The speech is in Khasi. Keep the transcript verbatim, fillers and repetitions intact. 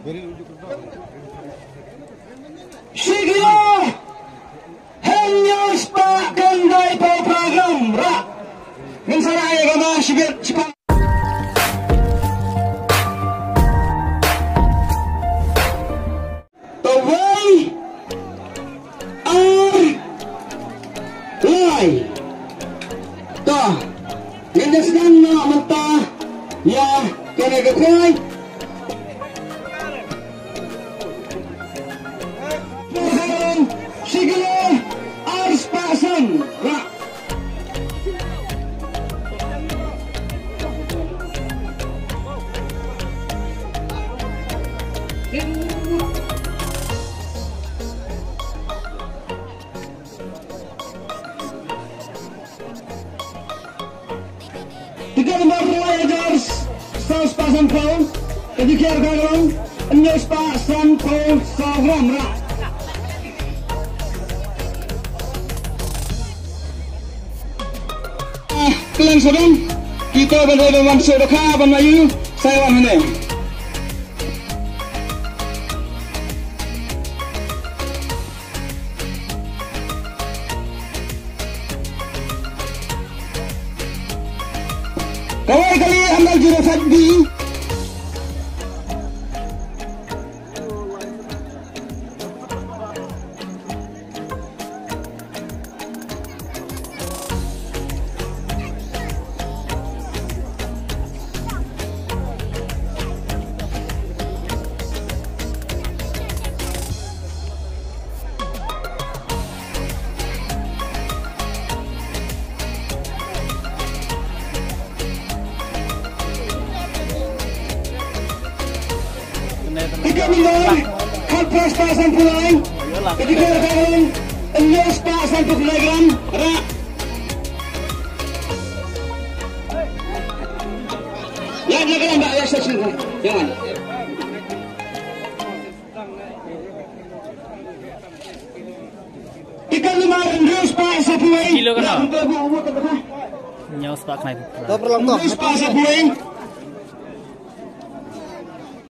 Shi kilo hynñiew spah khyndai phew phra gram, rah. Ngin sa rah ïa ka ma shibit shipang. Tawei, ar, lai. To, ngin ïa sdang noh mynta ïa kane ka khwai. Shi kilo ar spah san, rah. Tiket nombar lai hajar saw spah san phew, ka jingkhia ka long hynñiew spah san phew saw gram, rah. Ah, kylleng sawdong, kito ban dei ban wan sha dohkha ban ïa u, sa ïa wan hangne. Kawei kali under zero five B. Tiket number khatphra spah sanphew lai. Ka jingkhia ka long hynñiew spah sanphew khyndai gram. Rah. Ïa, ïa, ïa, ïa, ïa, ïa, ïa, ïa. Tiket number hynriew spah sanphew wei. Kilo kano? Hynriew spah khyndai phew. Hynriew spah sanphew wei.